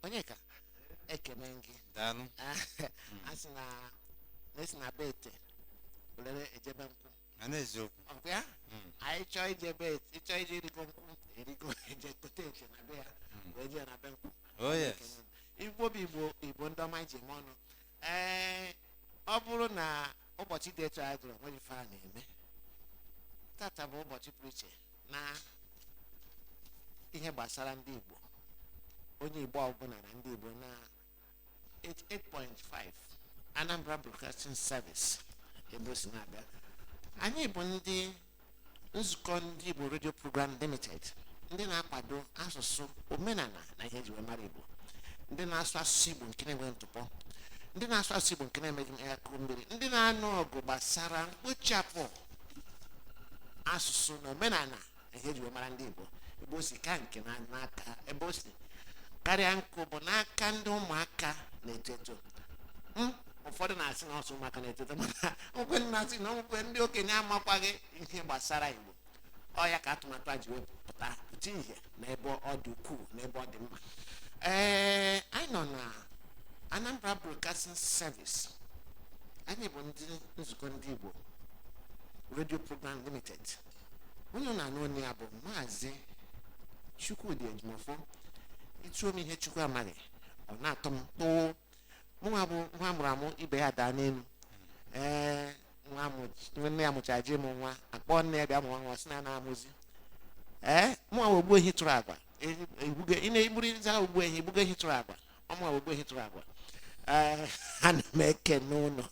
Onyeka, ekene gị. Daalụ. A sị na na-esi na be ete welere ejebe nkwụ. Na n'eziokwu. Ọkwa ya anyị chọọ ije be, ịchọọ ije irigo nkwụ, erigo, eje gote ete na be ya wee jee na be nkwụ. Oh yes. Igbo bụ Igbo, Igbo ndị ọma ji eme ọnụ. Ee, ọ bụrụ na ụbọchị dị etu anyị gụrụ onweghị ife a na-eme, tata bụ ụbọchị pụrụ iche na ihe gbasara ndị Igbo, onye Igbo ọbụla na ndị Igbo na 88.5 Anambra Broadcasting Service ebe o si na-abịa. Anyị bụ ndị nzukọ ndị Igbo Radio Program Limited, ndị na-akwado asụsụ, omenala na ihe eji wee mara Igbo, ndị na-asụ asụsụ Igbo nke na-enweghị ntụpọ, ndị na-asụ asụsụ Igbo nke na-emeghị akụ mmiri, ndị na-anụ ọgụ gbasara mkpochapụ asụsụ na omenala na ihe eji wee mara ndị Igbo. Ebe o si ka nke na n'aka, ebe o si karịa nkụ bụ n'aka ndị ụmụaka na-eto eto. Ụfọdụ na-asị na ọsọ ụmụaka na-eto eto, mana nkwe na-asị na nkwe ndị okenye amakwaghị ihe gbasara Igbo. Ọ ya ka atụmatụ a ji wee pụta pụta ihe n'ebe ọ dị ukwuu, n'ebe ọ dị mma. Ee, anyị nọ na Anambra Broadcasting Service. Anyị bụ ndị nzukọ ndị Igbo Radio Program Limited. Unu na-anụ onye ya bụ Maazị Chukwudi Ejimofo. Ịtụọ m ihe Chukwu amaghị, ọ na-atọ m kpoo. Mụnwa bụ nwa amụrụ amụ ibe ya daa n'elu. Ee, nwa nne ya mụchara ji m nwa akpọ nne ya bịa mụọ nwa, sị na ya na-amụzi. Ee, mụnwa bụ ogbu ehi tụrụ agwa. Ị na-egburu zara ogbu ehi, egbugo ehi tụrụ agwa. Ọmụnwa bụ ogbu ehi tụrụ agwa. Ee, ana m ekene ụnụ.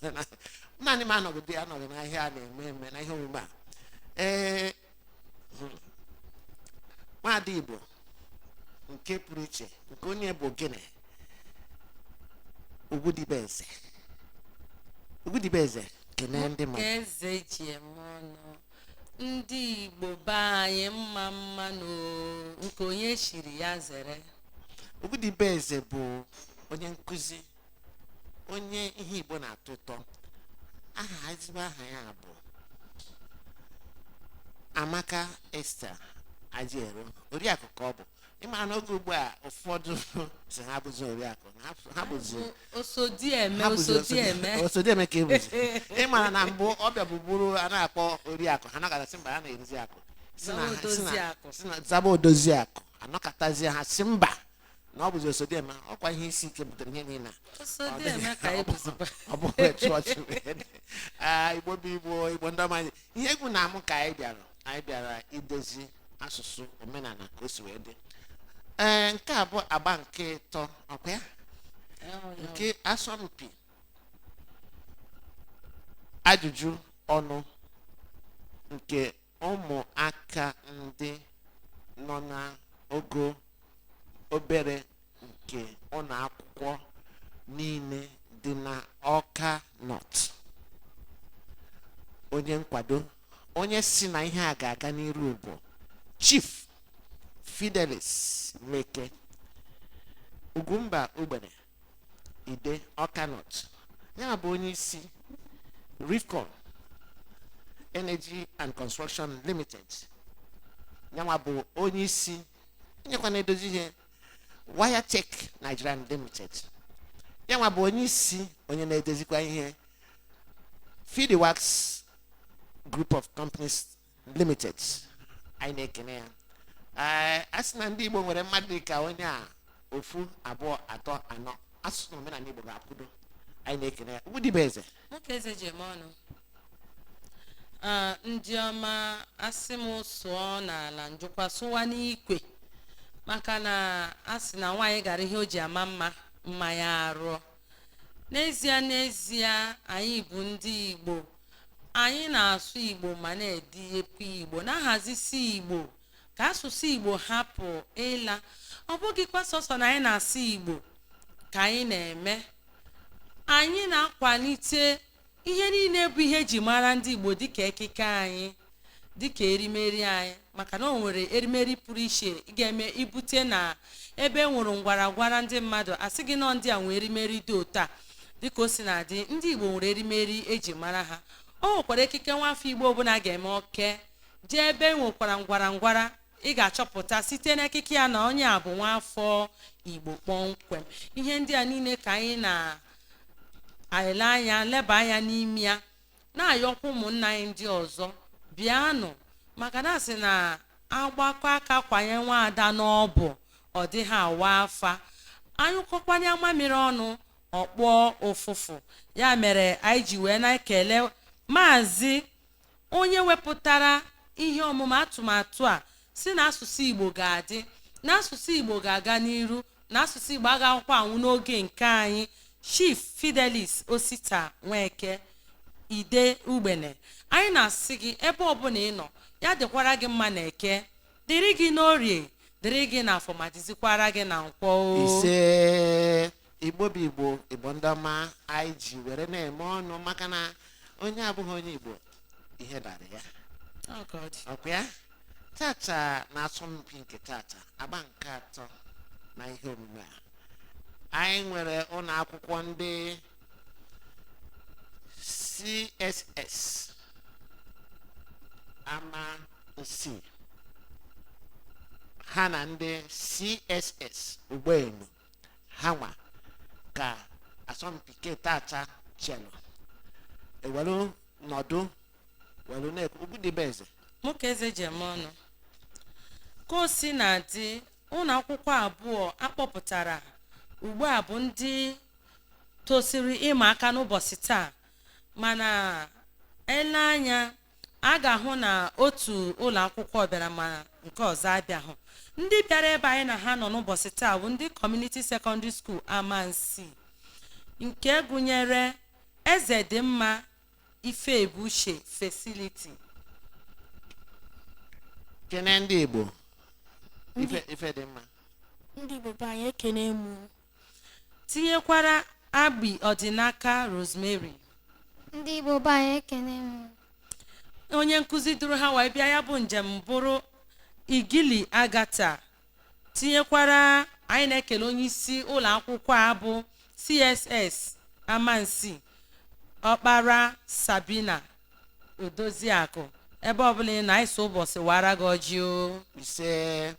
Naanị m anọgide anọghị n'ahịa a na-eme eme na ihe omume a. Ee, nwaada Igbo nke pụrụ iche, nke onye bụ ogene Ugwudibeze, Ugwudibeze, kenee ndị mmadụ. Ka eze ji eme ọnụ, ndị Igbo be anyị, mma mma nụ. Nke onye chiri ya zere. Ugwudibeze bụ onye nkụzi, onye ihe Igbo na-atọ ụtọ. Aha, ezigbo aha ya bụ Amaka Esther Ajiero, oriakụ ka ọ bụ. Ịmara n'oge ugbu a, ụfọdụ si ha bụzi oriakụ na ha bụzi Osodieme. Ha bụzi Osodieme. Osodieme ka ebuzi. Ịmara na mbụ ọbịa bụburu a na-akpọ oriakụ, ha nọkọtasị mba, ha na-erizi akụ. Si Zaba si odozi akụ. Si na zaba odozi akụ, anọkọtazie ha si mba, na ọ bụzi osodieme. Ọkwa ihe isi ike butere ihe niile a. Osodieme ka ebuzikwa. Ọ bụghị chọọchị wee dị. Aa, Igbo bụ Igbo, Igbo ndị ọma anyị. Ihe egwu na-amụ ka anyị bịara, anyị bịara idozi asụsụ, omenala ka o si wee dị. Ee, nke a bụ agba nke ịtọ, ọkwa ya, nke asọmpi ajụjụ ọnụ nke ụmụaka ndị nọ n'ogo obere nke ụlọ akwụkwọ niile dị na Ọka North. Onye nkwado, onye si na ihe a ga-aga n'iru bụ Chief Fidelis Meke, Ugwumba Ugbene Ide Ọka North, ya bụ onye isi Rifcon Energy and Construction Limited, yanwa bụ onye isi nyekwa na-edozi ihe Wiretech Nigerian Limited, yanwa bụ onye isi onye na-edozikwa ihe Fidiwax Group of Companies Limited. Anyị na-ekene ya. Ee, a sị na ndị Igbo nwere mmadụ dị ka onye a, ofu, abụọ, atọ, anọ, asụsụ na omenala Igbo ga-akwudo. Anyị na-ekene ya. Ugwudibeze. Nwoke eze ji eme ọnụ. Ah, ndị ọma, asị m sụọ n'ala, njụkwa sụwa n'ikwe, maka na a sị na nwaanyị gara ihe o ji ama mma mma ya arụọ. N'ezie, n'ezie, anyị bụ ndị Igbo. Anyị na-asụ Igbo ma na-edinyekwa Igbo, na-ahazisi Igbo ka asụsụ Igbo hapụ ịla. Ọ bụghịkwa sọsọ na anyị na-asụ Igbo ka anyị na-eme. Anyị na-akwalite ihe niile bụ ihe eji mara ndị Igbo, dịka ekike anyị, dịka erimeri anyị, maka na o nwere erimeri pụrụ iche ị ga-eme ibute na ebe e nwere ngwaragwara ndị mmadụ asị gị nọ ndị a nwee erimeri dị otu a. Dịka o si na-adị, ndị Igbo nwere erimeri eji mara ha. O nwekwara ekike nwafọ Igbo ọbụla ga-eme oke jee ebe e nwekwara ngwara ngwara. Ị ga-achọpụta site n'ekike ya na onye a bụ nwaafọ Igbo kpọmkwem. Ihe ndị a niile ka anyị na-ele anya, leba anya n'ime ya, na-ayọkwa ụmụnna anyị ndị ọzọ bịanụ, maka na asị na agbakọ aka kwanye nwaada n'ọbụ, ọ dịghị awa afa, anyụkọkwanye mamịrị ọnụ, ọkpọọ ụfụfụ. Ya mere anyị ji wee na-ekele maazị onye wepụtara ihe ọmụma atụmatụ a, si na asụsụ Igbo ga-adị, na asụsụ Igbo ga-aga n'iru, na asụsụ Igbo agaghịkwa anwụ n'oge nke anyị, Chief Fidelis Osita Nweke Ide Ugbene. Anyị na-asị gị, ebe ọbụla ị nọ, ya dịkwara gị mma na Eke, dịrị gị n'Orie, dịrị gị n'Afọ, ma dịzikwara gị na Nkwọ o. Ise. Igbo bụ Igbo, Igbo ndị ọma anyị ji were na-eme ọnụ, maka na onye abụghị onye Igbo, ihe dara ya. Oh God. Ọkwa ya tata na asọmpi nke tata, agba nke atọ na ihe omume a, anyị nwere ụlọ akwụkwọ ndị CSS Amansi ha na ndị CSS Ugbenu ha nwa ka asọmpi nke tata chelụ ewelu nọdụ welu na-ekwu Ugwudibeze. Mụ ka eze ji eme ọnụ. Ka o si na dị, ụlọ akwụkwọ abụọ akpọpụtara ugbu a bụ ndị tosiri ịma aka n'ụbọchị taa, mana ele anya, a ga-ahụ na otu ụlọ akwụkwọ bịara ma nke ọzọ abịahụ. Ndị bịara ebe anyị na ha nọ n'ụbọchị taa bụ ndị Community Secondary School Amansi, nke gụnyere Ezedịmma Ifebuche Facility. Kene ndị Igbo, ife ife dị mma. Ndị Igbo be anyị, ekene mụ. Tinyekwara Agbi Ọdịnaka Rosemary. Ndị Igbo be anyị, ekene m. Onye nkụzi duru ha wee bịa ya bụ njem bụrụ Igili Agata. Tinyekwara anyị na-ekele onye isi ụlọ akwụkwọ a bụ CSS Amansi, Ọkpara Sabina Odoziakụ. Ebe ọbụla ị na-eso, ụbọchị wara gị ọjị o. Ise.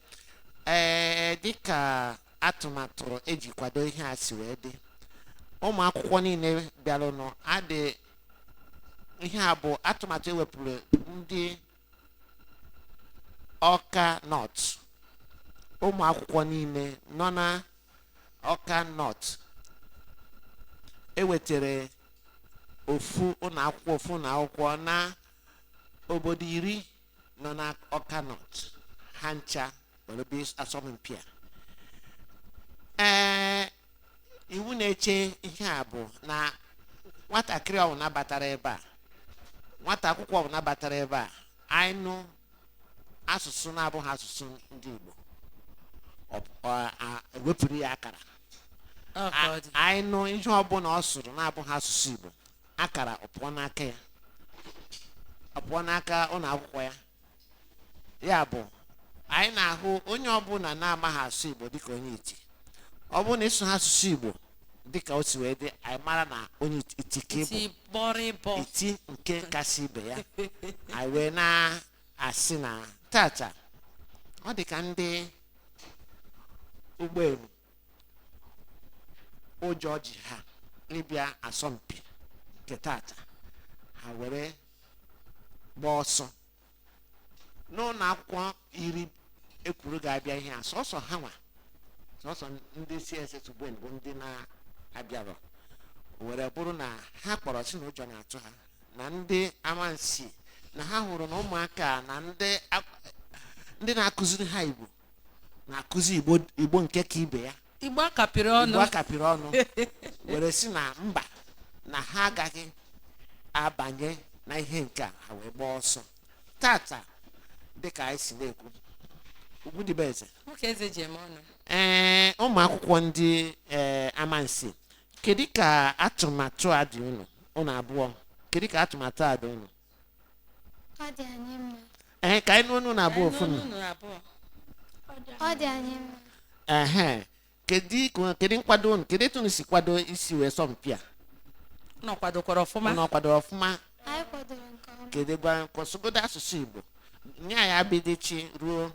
Ee, dịka atụmatụ eji kwado ihe a si wee dị, ụmụ akwụkwọ niile bịarụnụ adị. Ihe a bụ atụmatụ ewepụrụ ndị Ọka North. Ụmụ akwụkwọ niile nọ na Ọka North, ewetara ofu ụlọ akwụkwọ, ofu ụlọ akwụkwọ na obodo 10 nọ na Ọka North, ha ncha were bịa asọmpi a. Ee, iwu na-eche ihe a bụ na nwatakịrị ọbụla batara ebe a, nwata akwụkwọ ọbụla batara ebe a, anyị nụ asụsụ na-abụghị asụsụ ndị Igbo, ewepụrụ ya akara. Ọ ka ọ dị. Anyị nụ ihe ọbụla ọ sụrụ na-abụghị asụsụ Igbo, akara ọ pụọ n'aka ya, ọ pụọ n'aka ụlọ akwụkwọ ya. Ya bụ, anyị na-ahụ onye ọbụla na-amaghị asụ Igbo dịka onye iti. Ọ bụrụ na ịsụ ha asụsụ Igbo dịka o si wee dị, anyị mara na onye iti ka ị bụ. Iti bọrịbọ. Iti nke kasị ibe ya. Anyị wee na-asị na tata ọ dị ka ndị ụgbọelu ụjọ ji ha ịbịa asọmpi nke tata, ha were gbaa ọsọ n'ụlọ akwụkwọ 10 ekwuru ga-abịa ihe a. Sọsọ ha nwa, sọsọ ndị CSS Ugbenu bụ ndị na-abịarọ, were bụrụ na ha kpọrọ si na ụjọ na-atụ ha na ndị Amansi, na ha hụrụ na ụmụaka a na ndị na-akụziri ha Igbo na-akụzi Igbo, Igbo nke ka ibe ya. Igbo akapịrị ọnụ. Igbo akapịrị ọnụ, were si na mba, na ha agaghị abanye na ihe nke a. Ha wee gbaa ọsọ tata. Dịka anyị si na-ekwu, Ugwudibeze. Nwoke eze ji eme ọnụ. Ee, ụmụ akwụkwọ ndị ee Amansi, kedu ka atụmatụ a dị unu, unu abụọ, kedu ka atụmatụ a dị unu? Ọ dị anyị mma. Ee, ka anyị nụ unu na-abụọ ofu nụ. Unu abụọ. Ọ dị anyị mma. Ehe, kedu nkwado unu, kedu etu unu si kwado isi wee sọmpi a? Unu kwadokwara ọfụma? Unu kwadoro ọfụma? Anyị kwadoro nke ọma. Kedu gwa kwụsịgodo asụsụ Igbo nye anyị abidichi ruo.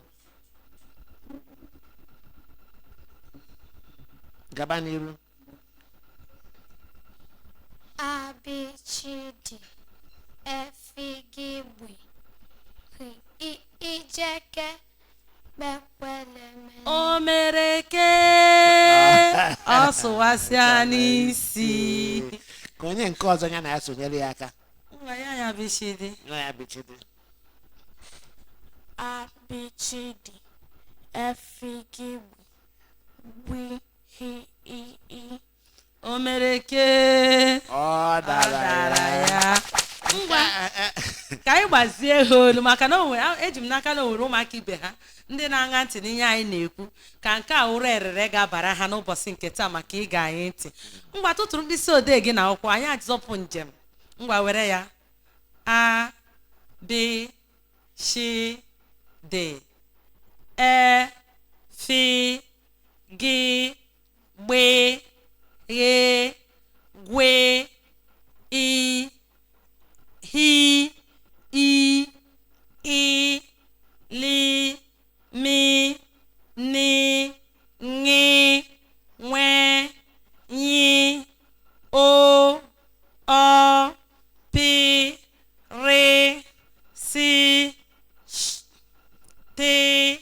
Gaba n'iru. A B C D F G B H I I J K L M N O mere ke ọ sụwasịa n'isi. Ka onye nke ọzọ ya na ya sonyere ya aka. Ngwa ya ya bishidi. Nwa ya bichidi. A B C D F G B H I I O mere ke Ọ ọ dara dara ya. ya. Ngwa, ka anyị gbazie ha olu, maka na o nwere, eji m n'aka na o nwere ụmụaka ibe ha ndị na-aṅa ntị n'ihe anyị na-ekwu, ka nke a wụrụ erere ga-abara ha n'ụbọchị nke taa maka ịga anyị ntị. Ngwa, tụtụrụ mkpịsị odee gị na akwụkwọ, anyị azọpụ njem. Ngwa, were ya. A B C D E F G B H G I H I I L M N Ṅ Nw Y O Ọ P R S Sh T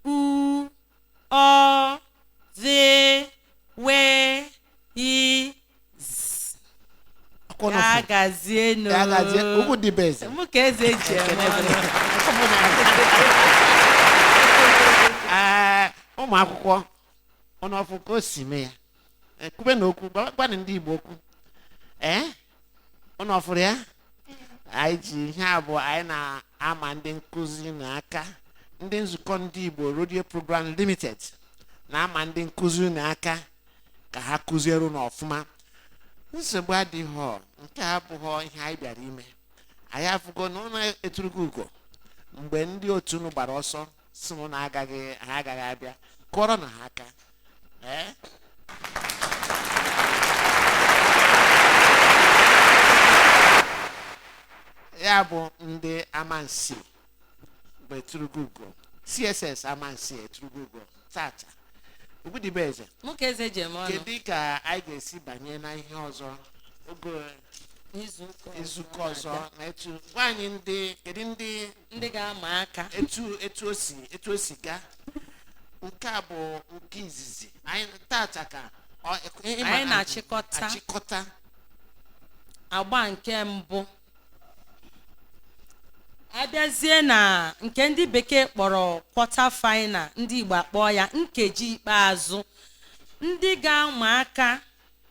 U Ọ V W Y Z. Ya gazienụ. Ya gazie. Ugwu dịbe eze. Mụ ka eze ji eme ọnụ. Ee, ụmụ akwụkwọ, ọnụ ọfụ ka o si mee ya. Kwube na okwu, gwanụ ndị Igbo okwu. Ee, ụnụ ọfụrụ ya. Anyị ji ihe abụọ anyị na-ama ndị nkụzi n'aka, ndị nzukọ ndị Igbo Radio Program Limited na-ama ndị nkụzi n'aka ka ha kụziere ụnụ ọfụma. Nsogbu adịghị, nke a abụghị ihe anyị bịara ime. Anyị afụgo na ụnụ eturugo ugo mgbe ndị otu unu gbara ọsọ si na ụnụ agaghị, ha agaghị abịa. Kụọrọ na ha aka. Ee, ya bụ ndị amansi bụ eturugo ugo, CSS amansi eturugo ugo tata. Ogbudibeze, Mụ ka eze ji eme ọnụ. Kedu ka anyị ga-esi banye na ihe ọzọ oge N'izuụka izuụka ọzọ na etu gwa anyị ndị, kedu ndị ndị ga-ama aka? Etu o si gaa. Nke a bụ nke izizi anyị tata ka ịma Anyị na-achịkọta. Achịkọta Agba nke mbụ, abịazie na nke ndị bekee kpọrọ quarter final, ndị Igbo akpọọ ya nkeji ikpeazụ. Ndị ga-ama aka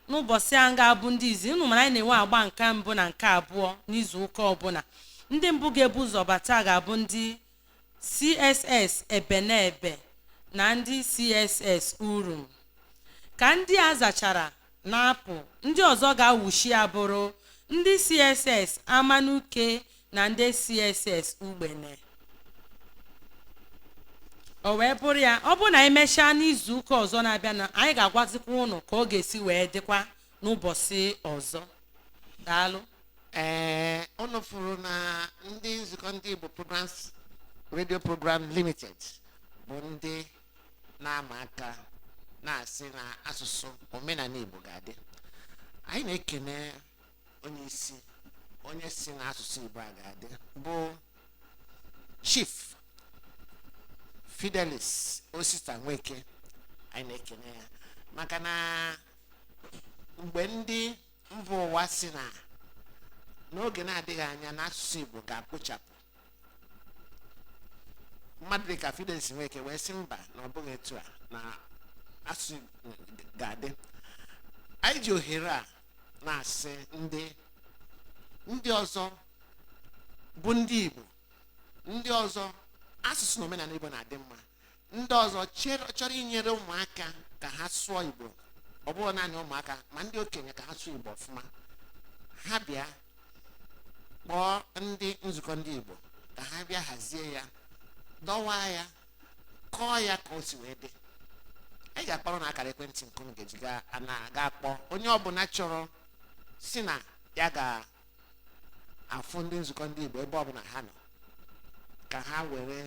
n'ụbọchị a ga-abụ ndị izi unu mara anyị na-enwe agba nke mbụ na nke abụọ n'izu ụka ọbụla. Ndị mbụ ga-ebu ụzọ bata ga-abụ ndị CSS Ebenebe na ndị CSS Urum. Ka ndị a zachara na-apụ, ndị ọzọ ga-awụchi abụrụ ndị CSS Amanuke na ndị CSS Ugbene. O wee bụrụ ya, ọ bụrụ na anyị mechaa n'izu ụka ọzọ na-abịa, na anyị ga-agwazikwa ụnụ ka ọ ga-esi wee dịkwa n'ụbọchị ọzọ. Daalụ. Ee, unu fụrụ na ndị nzukọ ndị Igbo Programs Radio Program Limited bụ ndị na-ama aka na-asị na asụsụ omenala Igbo ga-adị. Anyị na-ekene onye isi, onye si na asụsụ Igbo a ga-adị, bụ Chief Fidelis Osita Nweke. Anyị na-ekene ya maka na mgbe ndị mba ụwa si na n'oge na-adịghị anya na asụsụ Igbo ga-akpụchapụ, mmadụ dịka Fidelis Nweke wee sị mba, na ọ bụghị etu a, na asụsụ Igbo ga-adị. Anyị ji ohere a na-asị ndị ọzọ bụ ndị Igbo, ndị ọzọ asụsụ na omenala Igbo na-adị mma, ndị ọzọ chọrọ inyere ụmụaka ka ha sụọ Igbo, ọ bụghị naanị ụmụaka ma ndị okenye, ka ha sụọ Igbo ọfụma, ha bịa kpọọ ndị nzukọ ndị Igbo ka ha bịa hazie ya, dọwaa ya, kọọ ya ka o si wee dị. Anyị ga-akpọrọ na akara ekwentị nke unu ga-eji ga akpọ onye ọbụla chọrọ si na ya ga-afụ ndị nzukọ ndị Igbo ebe ọbụla ha nọ, ka ha were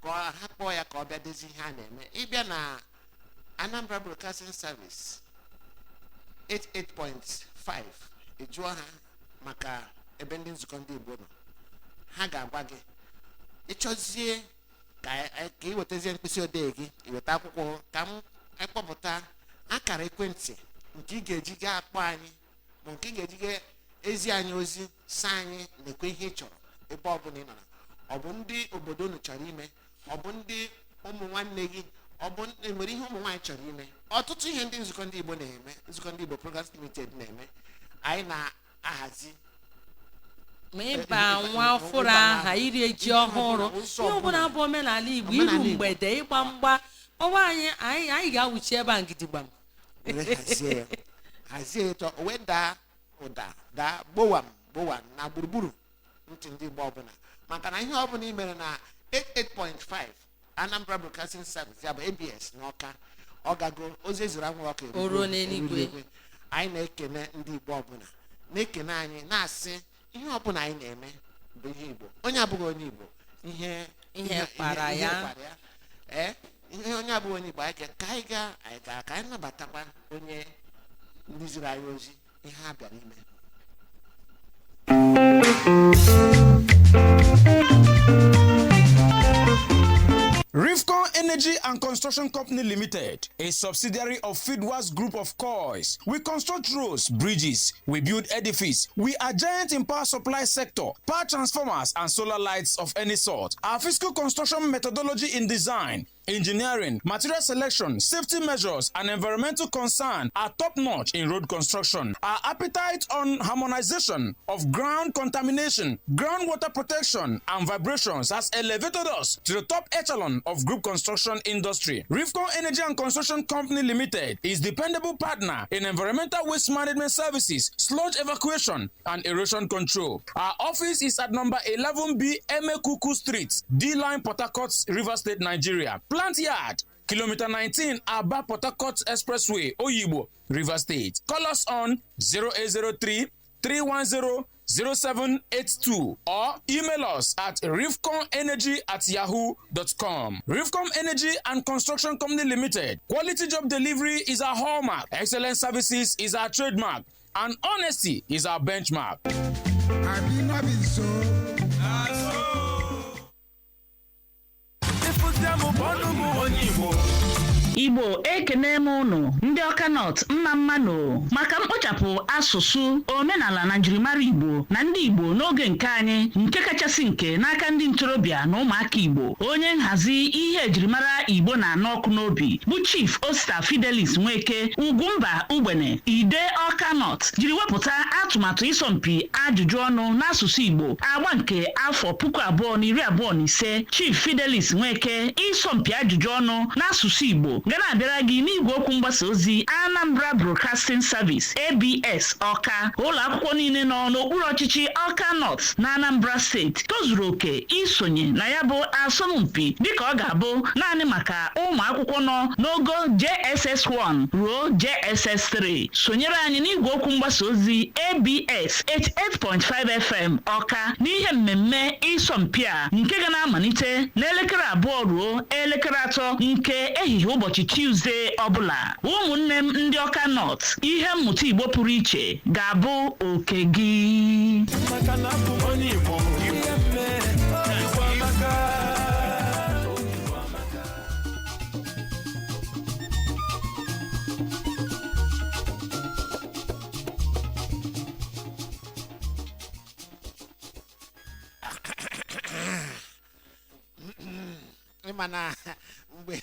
kọọ, ha kpọọ ya ka ọ bịa dozie ihe a na-eme. Ịbịa na Anambra Broadcasting Service 88.5, ị jụọ ha maka ebe ndị nzukọ ndị Igbo nọ, ha ga-agwa gị. Ịchọzie ka ị wetazie mkpịsị odee gị, iweta akwụkwọ ka m kpọpụta akara ekwentị nke ị ga-eji gaa akpọ anyị, ma nke ị ga-eji gaa ezi anyị ozi, saa anyị lekwa ihe ị chọrọ ebe ọ bụla ị nọ na ọ bụ ndị obodo unu chọrọ ime, ọ bụ ndị ụmụ nwanne gị, ọ bụ enwere ihe ụmụ nwaanyị chọrọ ime. Ọtụtụ ihe ndị nzukọ ndị Igbo na-eme, nzukọ ndị Igbo Programs Limited na-eme, anyị na-ahazi ma ịba nwa ọfụrụ aha, iri ji ọhụrụ, ihe ọbụla bụ omenala Igbo, iru Omenala Igbo. mgbede, ịgba mgba ọwa anyị, anyị ga-awụchi ebe a gidigbam. Were hazie ya, hazie ya etu o wee daa ụda, daa gbowam gbowam na gburugburu ntị ndị Igbo ọbụla, maka na ihe ọbụla i mere na 88.5 Anambra Broadcasting Service, ya bụ ABS n'Ọka, ọ gago ozi ezuru anwụrụ ọkụ erugo O ruo n'eluigwe. erugo. Anyị na-ekene ndị Igbo ọbụla na-ekene anyị, na-asị ihe ọbụla anyị na-eme bụ ihe Igbo. Onye abụghị onye Igbo, ihe Ihe kpara ihe ya. kpara ya. Ee, ihe onye abụghị onye Igbo, anyị ka anyị gaa, anyị gaa ka anyị nabatakwa onye ndị ziri anyị ozi ihe ha bịara ime. Rifcon Energy and Construction Company Limited, a subsidiary of Feedwas Group of Coils. We construct roads, bridges, we build edifices. We are giant in power supply sector, power transformers and solar lights of any sort. Our physical construction methodology in design, engineering, material selection, safety measures, and environmental concern are top-notch in road construction. Our appetite on harmonization of ground contamination, groundwater protection, and vibrations has elevated us to the top echelon of group construction industry. Rifcon Energy and Construction Company Limited is dependable partner in environmental waste management services, sludge evacuation, and erosion control. Our office is at number 11B Emekuku Street, D Line, Port Harcourt, River State, Nigeria. Plant Yard, Kilometer 19, Aba Port Harcourt Expressway, Oyibo, River State. Call us on 0803 310 0782 or email us at rifconenergy@yahoo.com. Rifcon Energy and Construction Company Limited. Quality job delivery is our hallmark. Excellent services is our trademark. And honesty is our benchmark. Abi no be so. Igbo, ekene m ụnụ ndị Ọka North, mma mmanụ maka mkpochapụ asụsụ, omenala na njirimara Igbo na ndị Igbo n'oge nke anyị, nke kachasị nke n'aka ndị ntorobịa na ụmụaka Igbo. Onye nhazi ihe ejirimara Igbo na-anụ ọkụ n'obi bụ Chief Osita Fidelis Nweke, Ugwumba Ugbene Ide Ọka North, jiri wepụta atụmatụ ịsọmpi ajụjụ ọnụ n'asụsụ Igbo agba nke afọ 2025. Chief Fidelis Nweke, ịsọmpi ajụjụ ọnụ n'asụsụ Igbo ga na-abịara gị n'igwe okwu mgbasa ozi Anambra Broadcasting Service, ABS Ọka. Ụlọ akwụkwọ niile nọ n'okpuru ọchịchị Ọka North na Anambra Steeti tozuru oke isonye na ya bụ asọmpi, dịka ọ ga-abụ naanị maka ụmụ akwụkwọ nọ n'ogo JSS1 ruo JSS3. Sonyere anyị n'igwe okwu mgbasa ozi ABS 88.5 FM Ọka n'ihe mmemme ịsọmpi a, nke ga na-amalite n'elekere 2 ruo elekere 3 nke ehihie ụbọchị Tuzdee ọbụla. Ụmụnne m ndị Ọka North, ihe mmụta Igbo pụrụ iche ga-abụ oke gị. Maka na abụ m onye Igbo, ihe mme Igbo amaka. Ịma na mgbe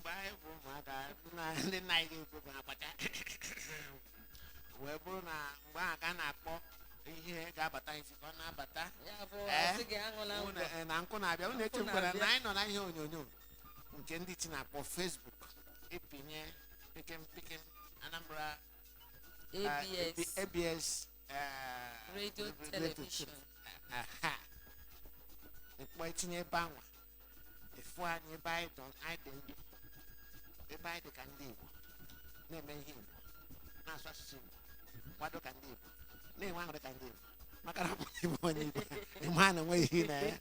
anyị bụ ụmụaka na ndị nna anyị ga-ekwu bụ akpacha wee bụrụ na mgbe ahụ ka a na-akpọ ihe ga-abata isi ka ọ na-abata. Ya bụ, Ee, asị gị aṅụla unu, ngwọ. na nkụ na-abịa unu echefukwara na na-abịa. anyị nọ na ihe onyonyo nke ndị chi na-akpọ Facebook, ịpịnye pikim pikim Anambra ABS ABS Radio Television. Aha. Mkpọ itinye ebe anwa efu anyị, ebe anyị dọ, anyị dị ndụ, ebe anyị dị ka ndị Igbo na-eme ihe Igbo, na-asụ asụsụ Igbo, kwado ka ndị Igbo na-enwe aṅụrị ka ndị Igbo, maka na ọ bụ Igbo onye Igbo ịma na onwe ihe na ya.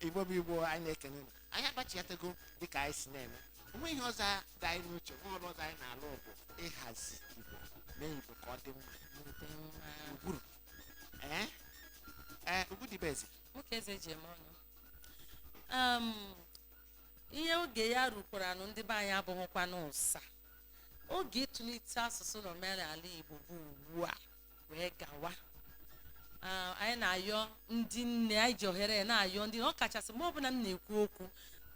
Igbo bụ Igbo. Anyị na-ekene unu. Anyị agbachiatego dịka anyị si na-eme. Onwe ihe ọzọ dị anyị n'uche, nwe ọrụ ọzọ anyị na-alụ bụ ịhazi Igbo, mee Igbo ka ọ dị mma Dị mma. gburugburu. Ee ee, Ugwudibeze. Nwoke eze ji eme ọnụ. Ihe oge ya rukwaranụ, ndị be anyị, abụghịkwanụ ụsa. Oge ịtụlite asụsụ na omenala Igbo bụ ugbu a wee gawa. Ah, anyị na-ayọ ndị nne, anyị ji ohere ya na-ayọ ndị, ọ kachasị mgbe ọbụla m na-ekwu okwu,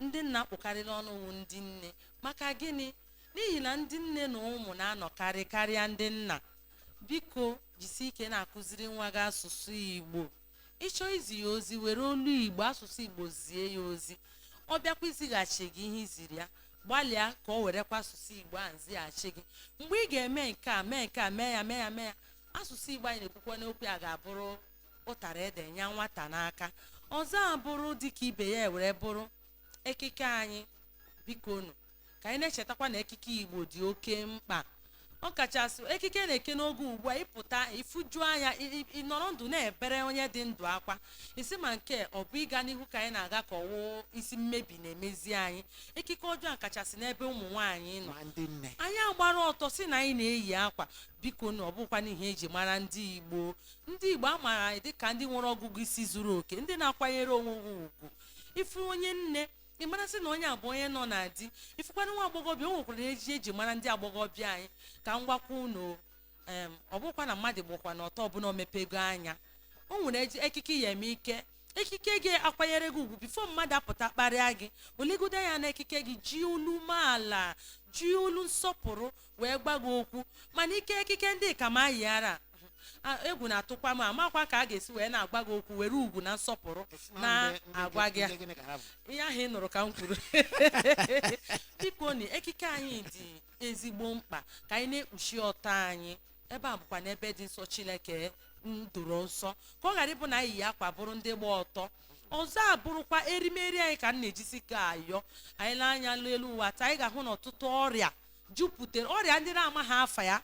ndị nna kpụkarịrị ọnụ wụ ndị nne. Maka gịnị? N'ihi na ndị nne na ụmụ na-anọkarị karịa ndị nna. Biko, jisie ike na-akụziri nwa gị asụsụ Igbo. Ịchọ izi ya ozi, were olu Igbo, asụsụ Igbo zie ya ozi. Ọ bịakwa izighachi gị ihe iziri ya, gbalịa ka ọ werekwa asụsụ Igbo a nzighachi gị. Mgbe ị ga-eme nke a, mee nke a, mee ya, mee ya, mee ya, asụsụ Igbo anyị na-ekwukwa n'okwu ya ga-abụrụ ụtara ede nya nwata n'aka. Ọzọ abụrụ dịka ibe ya were bụrụ ekike anyị. Biko nụ, ka anyị na-echetakwa na ekike Igbo dị oke mkpa, ọ kachasị ekike na-eke n'oge ugbu a. Ịpụta ifuju anya, ị nọrọ ndụ na-ebere onye dị ndụ akwa isi. Ma nke ọ bụ ịga n'ihu ka anyị na-aga, ka ọwụ isi mmebi na-emezi anyị. Ekike ọjọọ a kachasị n'ebe ụmụ nwaanyị nọ. Ma ndị nne. Anyị agbara ọtọ si na anyị na-eyi akwa. Biko na ọ bụkwa n'ihe eji mara ndị Igbo. Ndị Igbo a maara anyị dịka ndị nwere ọgụgụ isi zuru oke, ndị na-akwanyere onwe ha ugwu. Ifu onye nne, ị marasị na onye a bụ onye nọ na di. Ifukwana nwa agbọghọbịa, o nwekwara ejiji eji mara ndị agbọghọbịa anyị. Ka m gwakwa unu, ọ bụkwa na mmadụ gbakwa na ọtọ ọbụla o mepego anya, o nwere ekike ya eme ike ekike gị akwanyere gị ugwu. Before mmadụ apụta kparịa gị, olegodo ya na ekike gị, ji olu umeala, ji olu nsọpụrụ wee gwa gị okwu. Mana ike ekike ndị ka ma yiara egwu na-atụkwa m, amakwa ka a ga-esi wee na-agwa gị okwu were ugwu na nsọpụrụ na-agwa gị Ndị gịnị ka ha bụ? Ihe ahụ ị nụrụ ka m kwuru. Biko ni, ekike anyị dị ezigbo mkpa ka anyị na-ekpuchi ọtọ anyị. Ebe a bụkwa n'ebe dị nsọ Chineke doro nsọ, ka ọ ghara ịbụ na anyị yi akwa bụrụ ndị gba ọtọ. Ọzọ abụrụkwa erimeri anyị, ka m na-ejisi ka ayọ anyị lee anya n'elu ụwa taa, anyị ga-ahụ na ọtụtụ ọrịa jupụtara, ọrịa ndị na-amaghị afa ya.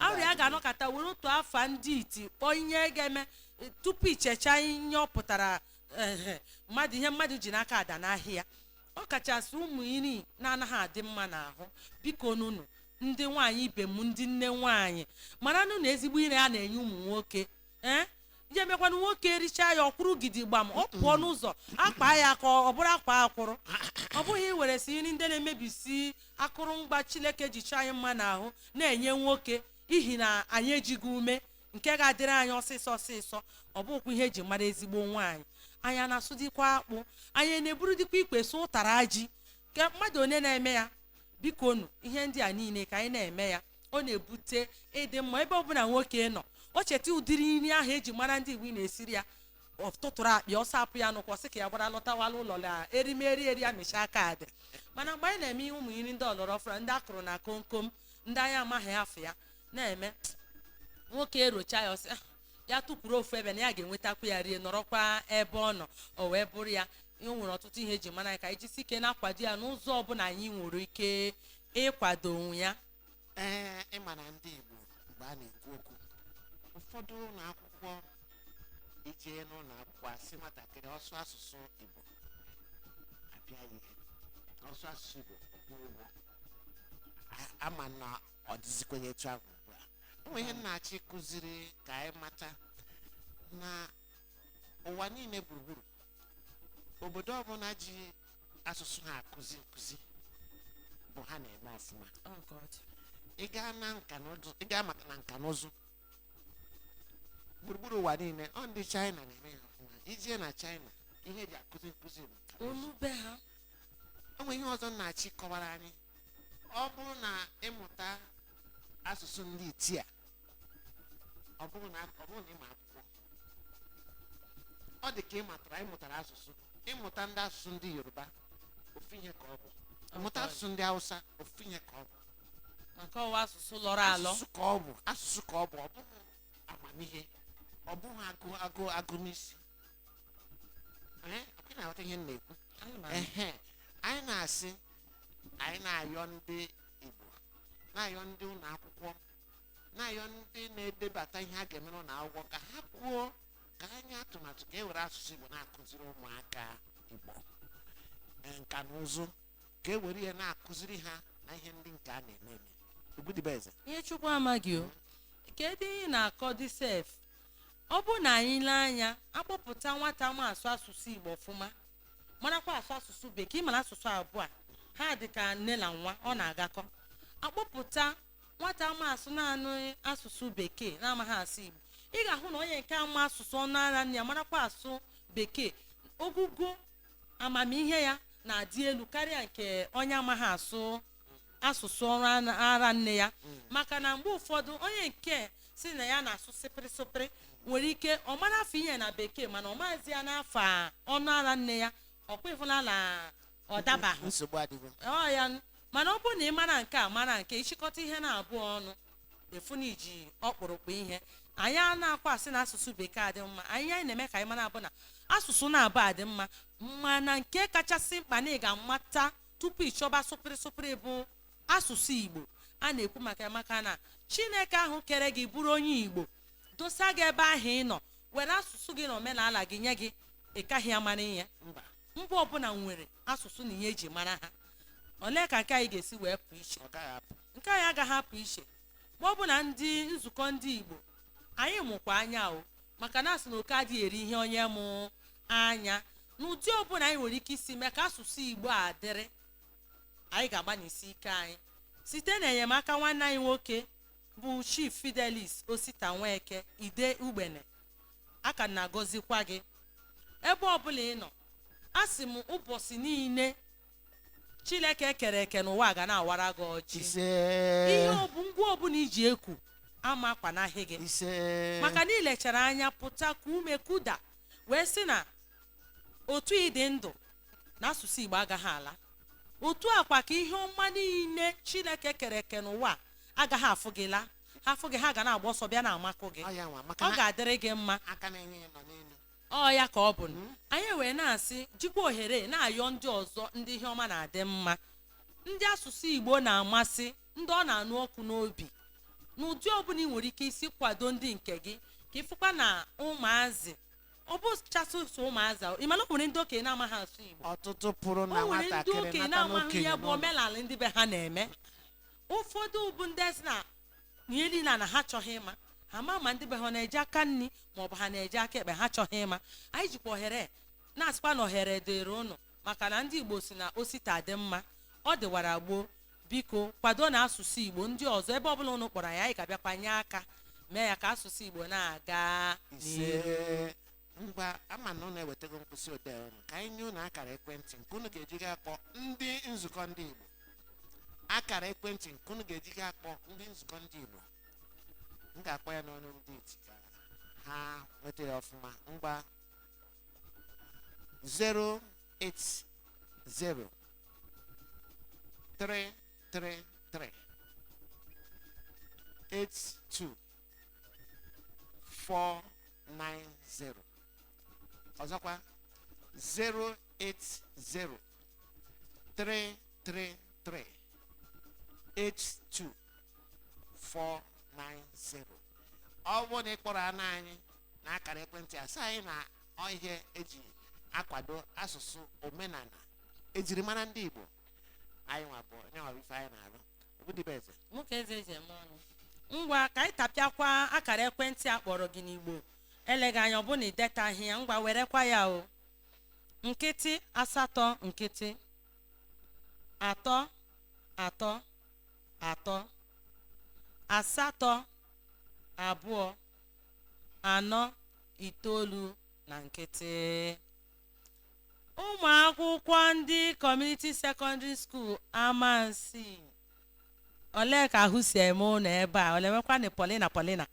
Ọrịa a ga-anọkọta were otu afa ndị iti kpọọ ihe ga-eme tupu ichecha ihe ọ pụtara. Ehe, mmadụ, ihe mmadụ ji n'aka ada n'ahịa, ọ kachasị ụmụ iri na-anaghị adị mma n'ahụ. Biko nunu, ndị nwaanyị ibe m, ndị nne nwaanyị, maranụ na ezigbo ire a na-enye ụmụ nwoke, ee, ya emekwanụ nwoke erichaa ya, ọkwụrụ gidigbam, ọ pụọ n'ụzọ, akpa ya ka ọ bụrụ akwa akwụrụ. Ọ bụghị iwere si nri ndị na-emebisi akụrụngwa Chineke ji chọọ anyị mma n'ahụ na-enye nwoke, ihi na anyị ejighị ume nke ga-adịrị anyị ọsịsọ ọsịsọ. Ọ bụghịkwa ihe eji mara ezigbo nwaanyị. Anyị a na-asụdikwa akpụ, anyị na-eburu dịkwa ikwe sụ ụtara ji ke mmadụ onye na-eme ya. Biko nụ, ihe ndị a niile ka anyị na-eme ya, ọ na-ebute ịdị mma. Ebe ọbụla nwoke nọ, o cheta ụdịrị nri ahụ eji mara ndị Igbo ị na-esiri ya, ọ tụtụrụ akpị ọsọ apụ ya nụkwa, sị ka ya gbara lọtawala ụlọ na erimeri eri ya mechaa aka dị. Mana mgbe anyị na-eme ihe ụmụ nri ndị ọlọrọ ọfụrụ, ndị akụrụ na komkom, ndị anyị amaghị afọ ya na-eme, nwoke erocha ya, ọsị, "Ah," ya tụkwuru ofu ebe na ya ga-enwetakwa ya rie, nọrọkwa ebe ọ nọ, o wee bụrụ ya. O nwere ọtụtụ ihe eji mara anyị, ka anyị jisi ike na-akwado ya n'ụzọ ọbụla anyị nwere ike ịkwado onwe ya. Ee, ịma na ndị Igbo, mgbe a na-ekwu okwu, ụfọdụ ụlọ akwụkwọ, ije n'ụlọ akwụkwọ, asị nwatakịrị ọsụ asụsụ Igbo, apịa ya ihe. Ọsụ asụsụ Igbo, kwụọ ụgwọ. Ama na ọ dịzikwa ya etu ahụ ugbu a. O nwere ihe m na-achọ ịkụziri ka anyị mata na ụwa niile gburugburu, obodo ọbụla ji asụsụ ha akụzi nkụzi bụ ha na-eme ọfụma. Oh God. Ị gaa na nka na ụzụ, ị gaa maka na nka na ụzụ gburugburu ụwa niile, ọ ndị China na-eme ya ọfụma. Ijee na China, ihe eji akụzi nkụzi bụ nka na ụzụ. Olu be ha. O nwere ihe ọzọ m na-achị kọwara anyị. Ọ bụrụ na ịmụta asụsụ ndị iti a, ọ bụrụ na ịma akwụkwọ, ọ dị ka ịmatara ịmụtara asụsụ, ịmụta ndị asụsụ ndị Yoruba, ofu ihe ka ọ bụ. Ịmụta asụsụ ndị Hausa, ofu ihe ka ọ bụ. Maka ọwa asụsụ lọrọ alọ. Asụsụ ka ọ bụ, asụsụ ka ọ bụ. Ọ bụghị amamihe, ọ bụghị agụ agụ agụ n'isi. Ee, ọkwa ị na-aghọta ihe m na-ekwu? Ana m anụ. Ehe, anyị na-asị, anyị na-ayọ ndị Igbo, na-ayọ ndị ụlọ akwụkwọ, na-ayọ ndị na-edebata ihe a ga-eme n'ụlọ akwụkwọ, ka ha kwuo, ka ha nye atụmatụ ka e were asụsụ Igbo na-akụziri ụmụaka Igbo. Ee, nka na ụzụ. Ka e were ya na-akụziri ha na ihe ndị nke a na-eme eme. Ugwudibeze. Ihe Chukwu amaghị o, kedu ihe ị na-akọ dị sef? Ọ bụ na anyị lee anya, akpọpụta nwata ma asụ asụsụ Igbo ọfụma, marakwa asụ asụsụ Bekee. Ịmara asụsụ abụọ a, ha dị ka nne na nwa, ọ na-agakọ. Akpọpụta nwata ma asụ naanị asụsụ Bekee na-amaghị asụ Igbo, ị ga-ahụ na onye nke ama asụsụ ọnụ ara nne ya, marakwa asụ Bekee, ogugo amamihe ya na-adị elu karịa nke onye amaghị asụ asụsụ ọrụ ara nne ya. Maka na mgbe ụfọdụ, onye nke si na ya na-asụ sịpịrị sịpịrị nwere ike ọ mara afọ ihe na Bekee, mana ọ maazị ya n'afọ ọnụ ara nne ya. Ọkwa ịfụla na ọ dabaghị. Nsogbu adịgo. Ọ ya mana ọ bụrụ na ị mara nke a, mara nke ịchịkọta ihe na-abụọ ọnụ, efu na iji ọkpụrụkpụ ihe. Anyị a na-akwa asị na asụsụ Bekee adị mma. Anyị na-eme ka anyị mara abụ na asụsụ na-abụ adị mma, mana nke kachasị mkpa na ị ga-amata tupu ịchọba sụpịrị sụpịrị bụ asụsụ Igbo a na-ekwu maka ya. Maka na Chineke ahụ kere gị bụrụ onye Igbo, dosa gị ebe ahụ ị nọ, were asụsụ gị na omenala gị nye gị, ị kaghị amara ihe. Mba. Mba ọbụla nwere asụsụ na ihe eji mara ha. Olee ka nke anyị ga-esi wee pụ iche? Ọ gaghị apụ. Nke anyị agaghị apụ iche ma ọ bụ na ndị nzukọ ndị Igbo anyị mụkwa anya o, maka na asị na oke adịghị eri ihe onye mụ anya. N'ụdị ọbụla anyị nwere ike isi mee ka asụsụ Igbo a dịrị, anyị ga-agbanisi ike anyị site n'enyemaka nwanne anyị nwoke bụ Chief Fidelis Osita Nweke Ide Ugbene. Aka na-agọzikwa gị ebe ọbụla ị nọ. A sị m, ụbọchị niile Chineke kere eke n'ụwa ga na-awara gị ọjị. Ise. Ihe ọbụ ngwa ọbụla iji ekwu ama akwanahị gị. Ise. Maka na ilechara anya pụta ka ume kuda wee sị na otu ịdị ndụ na asụsụ Igbo agaghị ala, otu akwa ka ihe ọma niile Chineke kere eke n'ụwa agaghị afụ gị la ha afụ gị, ha ga na-agba ọsọ bịa na-amakụ gị. Ọ ya nwa maka Ọ na ga-adịrị gị mma. Aka na-enye ya nọ n'elu. Ọ ya ka ọ bụ anyị wee na-asị, jikwa ohere na-ayọ ndị ọzọ, ndị ihe ọma na-adị mma, ndị asụsụ Igbo na-amasị, ndị ọ na-anụ ọkụ n'obi, n'ụdị ọbụla ị nwere ike isi kwado ndị nke gị, ka ịfụkwa na ụmụazị, ọ bụ chasị ụsọ ụmụazị ahụ. Ị mana o nwere ndị okenye na-amaghị asụ Igbo. Ọtụtụ pụrụ na O nwere ndị nwatakịrị okenye nata na-amaghị n'okenye ihe bụ n'ụlọ. omenala ndị be ha na-eme. Ụfọdụ bụ ndị sị na ihe niile na ha achọghị ịma, ha ma ndị be ha na-eji aka nri maọbụ ha na-eji aka ekpe, ha achọghị ịma. Anyị jikwa ohere na-asịkwa na ohere dịrị ụnụ, maka na ndị Igbo si na osita dị mma, ọ dịwara gboo. Biko kwado na asụsụ Igbo. Ndị ọzọ, ebe ọbụla ụnụ kpọrọ anyị, anyị ga-abịakwa nye aka mee ya ka asụsụ Igbo na-aga n'ihu. Ise. Ngwa, ama na unu ewetago mkpịsị odee unu, ka anyị nye unu akara ekwentị nke unu ga-eji ga akpọ ndị nzukọ ndị Igbo. Akara ekwentị nke unu ga-eji ga akpọ ndị nzukọ ndị Igbo, m ga-akpọ ya n'ọnụ ndị iti ka ha nweta ya ọfụma. Ngwa, 080 333 82 490. Ọzọkwa, 080 333 82 490. Ọ bụrụ na ị kpọrọ anụ anyị na akara ekwentị a, sị anyị na ọ ihe eji akwado asụsụ, omenala, ejirimara ndị Igbo anyị nwa bụ onye nwere ife anyị na-arụ. Ogbudibeze. Nwoke eze eji eme ọnụ. Ngwa, ka anyị tapịakwa akara ekwentị a kpọrọ gị n'Igbo. Eleghị anya ọ bụ na idetaghị ya, ngwa, werekwa ya o: 0 8 0 3 3 3 8 2 4 9 na 0. Ụmụ akwụkwọ ndị Community Secondary School Amansi, olee ka ahụ si eme unu ebe a? Olemekwanụ Polina? Polina,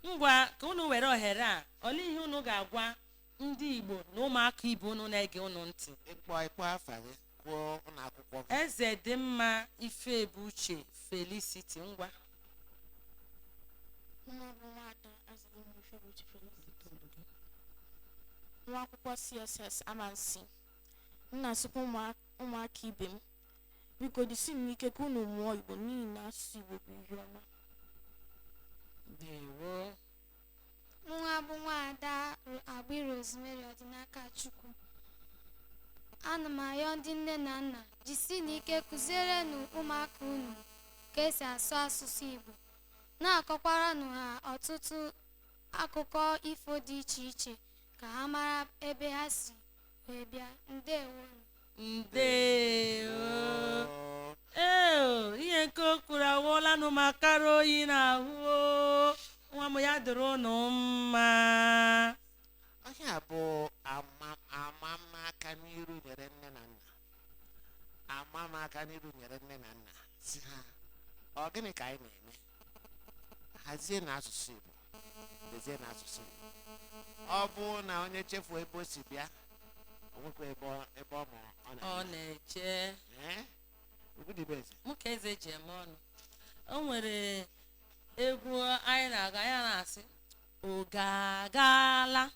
ngwa, ka unu were ohere a, olee ihe unu ga-agwa ndị Igbo na ụmụaka ibe unu na-ege unu ntị? Ịkpọ afa gị, kwuo ụlọ akwụkwọ gị. Eze dị mma, Ifebuche Felicity, ngwa. Nwa bụ nwada Azụlụ Ifebuche Felicity, nwa akwụkwọ CSS Amansi. M na-asịkwa ụmụaka ibe m, biko dịsị m ike ka unu mụọ Igbo, n'ihi na asụsụ Igbo bụ ihe ọma. Ndewo. Nwa bụ nwaada Agbi Rosemary Ọdịnaka Chukwu. Ana m ayọ ndị nne na nna jisi n'ike kụzierenụ ụmụaka unu ka esi asụ asụsụ Igbo, na-akọkwaranụ ha ọtụtụ akụkọ ifo dị iche iche ka ha mara ebe ha si wee bịa. Ndewonu. Ndewo. Ee, ihe nke o kwuru awụọlanụ m akara oyi n'ahụ o. Nwa m, ya dịrị ụnụ mma. Ọhịa bụ amamaka n'iru nyere nne na nna, amamaka n'iru nyere nne na nna, si ha ọ gịnị ka anyị na-eme? Hazie na asụsụ Igbo, dezie na asụsụ Igbo. Ọ bụ na onye chefuo ebe o si bịa, o nwekwa ebe ọ ma ọ ọ na-aga. Na-eche. Ee, Ugwudibeze. Mụ ka eze ji eme ọnụ. O nwere egwu anyị na-agụ, anyị na-asị oge agaala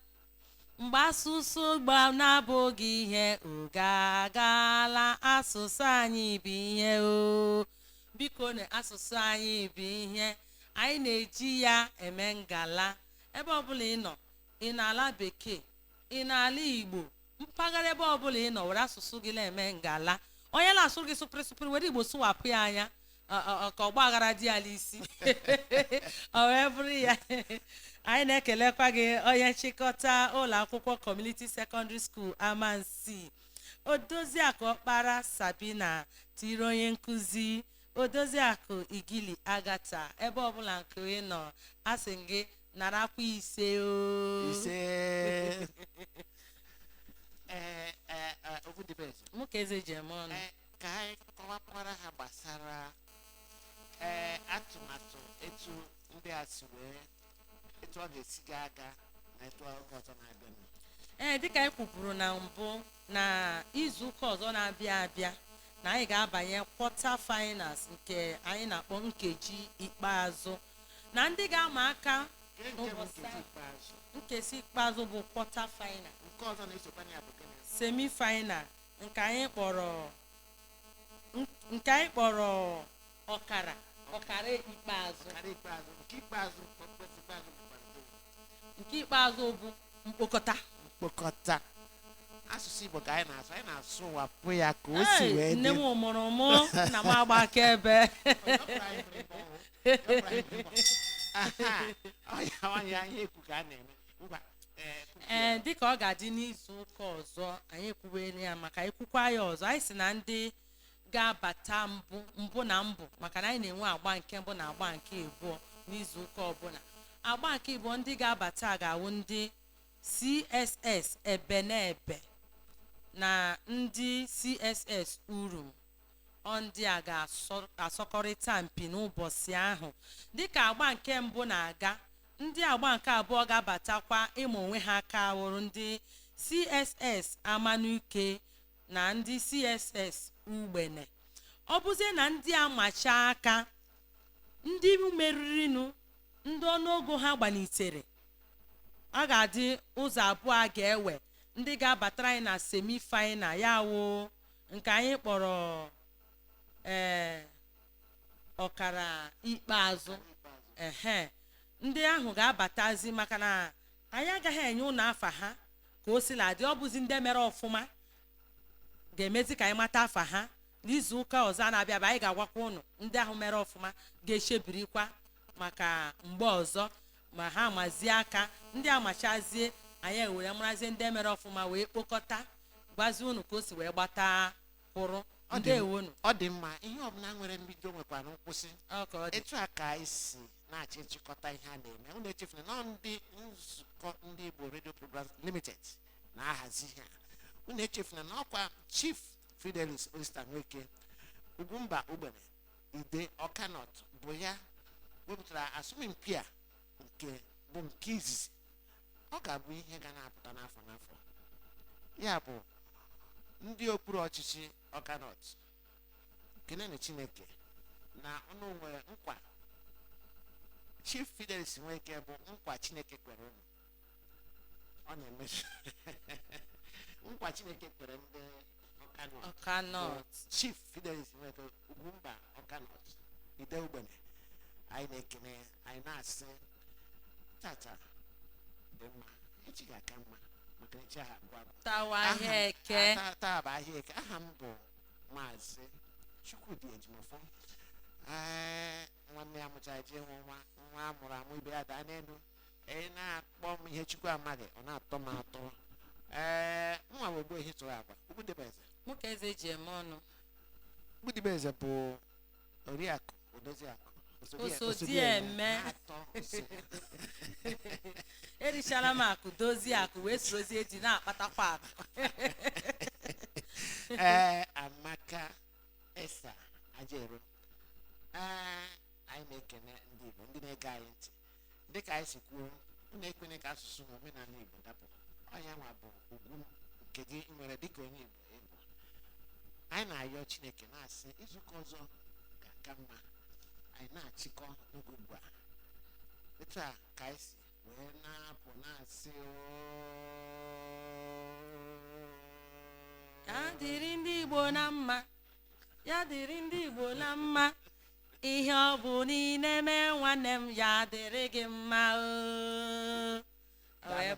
mgbe asụsụ gba na-abụghị ihe. Oge agaala, asụsụ anyị bụ ihe o. Biko na asụsụ anyị bụ ihe anyị na-eji ya eme ngala ebe ọbụla ị nọ, ị na-ala bekee, ị na-ala Igbo, mpaghara ebe ọbụla ị nọ, were asụsụ gị na-eme ngala. Onye na-asụ gị sụpịrị sụpịrị, were Igbo sụwapụ ya anya ka ọgba aghara dị ala isi ọ wee bụrụ ya. Anyị na-ekelekwa gị, onye nchịkọta ụlọ akwụkwọ Community Secondary School Amansi, Odoziakụ Ọkpara Sabina, tiri onye nkụzi Odoziakụ Igili Agata. Ebe ọbụla nke ị nọ, asị m gị narakwa ise o. Ise. Ee ee ee, Ugwudibeze. Mụ ka eze ji eme ọnụ. Ee, ka anyị kọwakwara ha gbasara atụmatụ etu ndị a si wee, etu ọ ga-esi ga aga na etu oge ọzọ na-abịa. Ee, dịka anyị kwupụrụ na mbụ, na izu ụka ọzọ na-abịa abịa na anyị ga-abanye quarter finals nke anyị na-akpọ nkeji ikpeazụ, na ndị ga-ama aka Nke bụ n'ụbọchị nkeji ahụ. Ikpeazụ. Nkesi ikpeazụ bụ quarter final. Nke ọzọ na-esokwa ya bụ gịnị? Semi final, nke anyị kpọrọ ọkara ikpeazụ. Ọkara ikpeazụ, nke ikpeazụ, mkpọkọta ikpeazụ bụkwa nke Nke ikpeazụ bụ mkpokọta. Mkpokọta. Asụsụ Igbo ka anyị na-asụ, anyị na-asụwapụ ya ka o si Ei, wee nne dị. m mụrụ mụ, nna m agba akaebe. Aha, ọya ihe ekwu ka a na-eme. Ngwa, ee, kwupụ ya. Ee, dịka ọ ga-adị n'izu ụka ọzọ, anyị ekwuwela ya maka ekwukwa ya ọzọ. Anyị si na ndị ga-abata mbụ mbụ na mbụ, maka na anyị na-enwe agba nke mbụ na agba nke abụọ n'izu ụka ọbụla. Agba nke abụọ, ndị ga-abata ga-awụ ndị CSS Ebenebe na ndị CSS Urum. Ọ ndị a ga-asọkọrịta mpi n'ụbọchị ahụ. Dịka agba nke mbụ na-aga, ndị agba nke abụọ ga-abatakwa ịma onwe ha aka wụrụ ndị CSS Amanuke na ndị CSS Ugbene. Ọ bụzie na ndị a machaa aka, ndị meririnụ, ndị ọnụọgụ ha gbalitere, a ga-adị ụzọ abụọ a ga-ewe ndị ga-abatara anyị na semi final, ya wụ nke anyị kpọrọ ọkara ikpeazụ. Ehe, ndị ahụ ga-abatazi, maka na anyị agaghị enye ụnụ afa ha ka o sila dị. Ọ bụzi ndị mere ọfụma ga-emezi ka anyị mata afa ha n'izu ụka ọzọ a na-abịa abịa. Anyị ga-agwakwa ụnụ ndị ahụ mere ọfụma ga-echebirikwa maka mgbe ọzọ ma ha mazie aka. Ndị amachazie, anyị ewere marazie ndị mere ọfụma wee kpokọta gwazie ụnụ ka o si wee gbata kwụrụ. Ndewonu. Ọ dị mma. Ihe ọbụla nwere mbido nwekwara nkwụsị. Ọ ka ọ dị. Etu a ka anyị si na-achọ nchịkọta ihe a na-eme. Unu echefuna na ndị nzukọ ndị Igbo Radio Programs Limited na-ahazi ihe a. Unu echefuna na ọkwa Chief Fidelis Osita Nweke, Ugwumba Ugbene, Ide Ọkanọt, bụ ya wepụtara asọmpi a nke bụ nke izizi. Ọ ga-abụ ihe ga na-apụta n'afọ n'afọ. Ya bụ, ndị okpuru ọchịchị Ọkanọt, kenenụ Chineke na unu nwere nkwa Chief Fidelis Nweke bụ nkwa Chineke kwere unu. Ọ na-emezu nkwa Chineke kwere ndị Ọkanọt. Ọkanọt. Chief Fidelis Nweke, Ugwumba Ọkanọt, Ide Ugbene, anyị na-ekene ya. Anyị na-asị tata dị mma, echi ga-aka mma. Maka na echi ahụ agwụ agwụ. Tawa Aha m- ahịa Eke. Taa bụ ahịa Eke. Aha m bụ Maazị Chukwudi Ejimofo. Ee, nwanne ya mụchara ji hụ nwa nwa a mụrụ amụ ibe ya daa n'elu. Ị na-akpọ m ihe Chukwu amaghị, ọ na-atọ m atọ. Ee, nwa bụ ogbu ehi tụrụ agwa Ogbudibeze. Nwoke eze ji eme ọnụ. Ogbudibeze bụ oriakụ odoziakụ Osodieme. Na-atọ nso. Erichala m akụ dozie akụ wee sorozie ji na-akpatakwa akụ. Ee, Amaka Esa Ajero. Ee, anyị na-ekene ndị Igbo ndị na-ege anyị ntị. Dịka anyị si kwuo, unu ekwene ka asụsụ na omenala Igbo dapụ. Ọnya nwa bụ ugwu nke gị nwere dịka onye Igbo ịbụ. Anyị na-ayọ Chineke na-asị izuụka ọzọ ga-aka mma. Anyị na-achịkọ n'oge ugbu a. Etu a ka anyị si wee na-apụ na-asị ooo. Ya dịrị ndị Igbo na mma, ya dịrị ndị Igbo na mma. Ihe ọ bụ niile mee nwanne m, ya dịrị gị mma oo. O wee.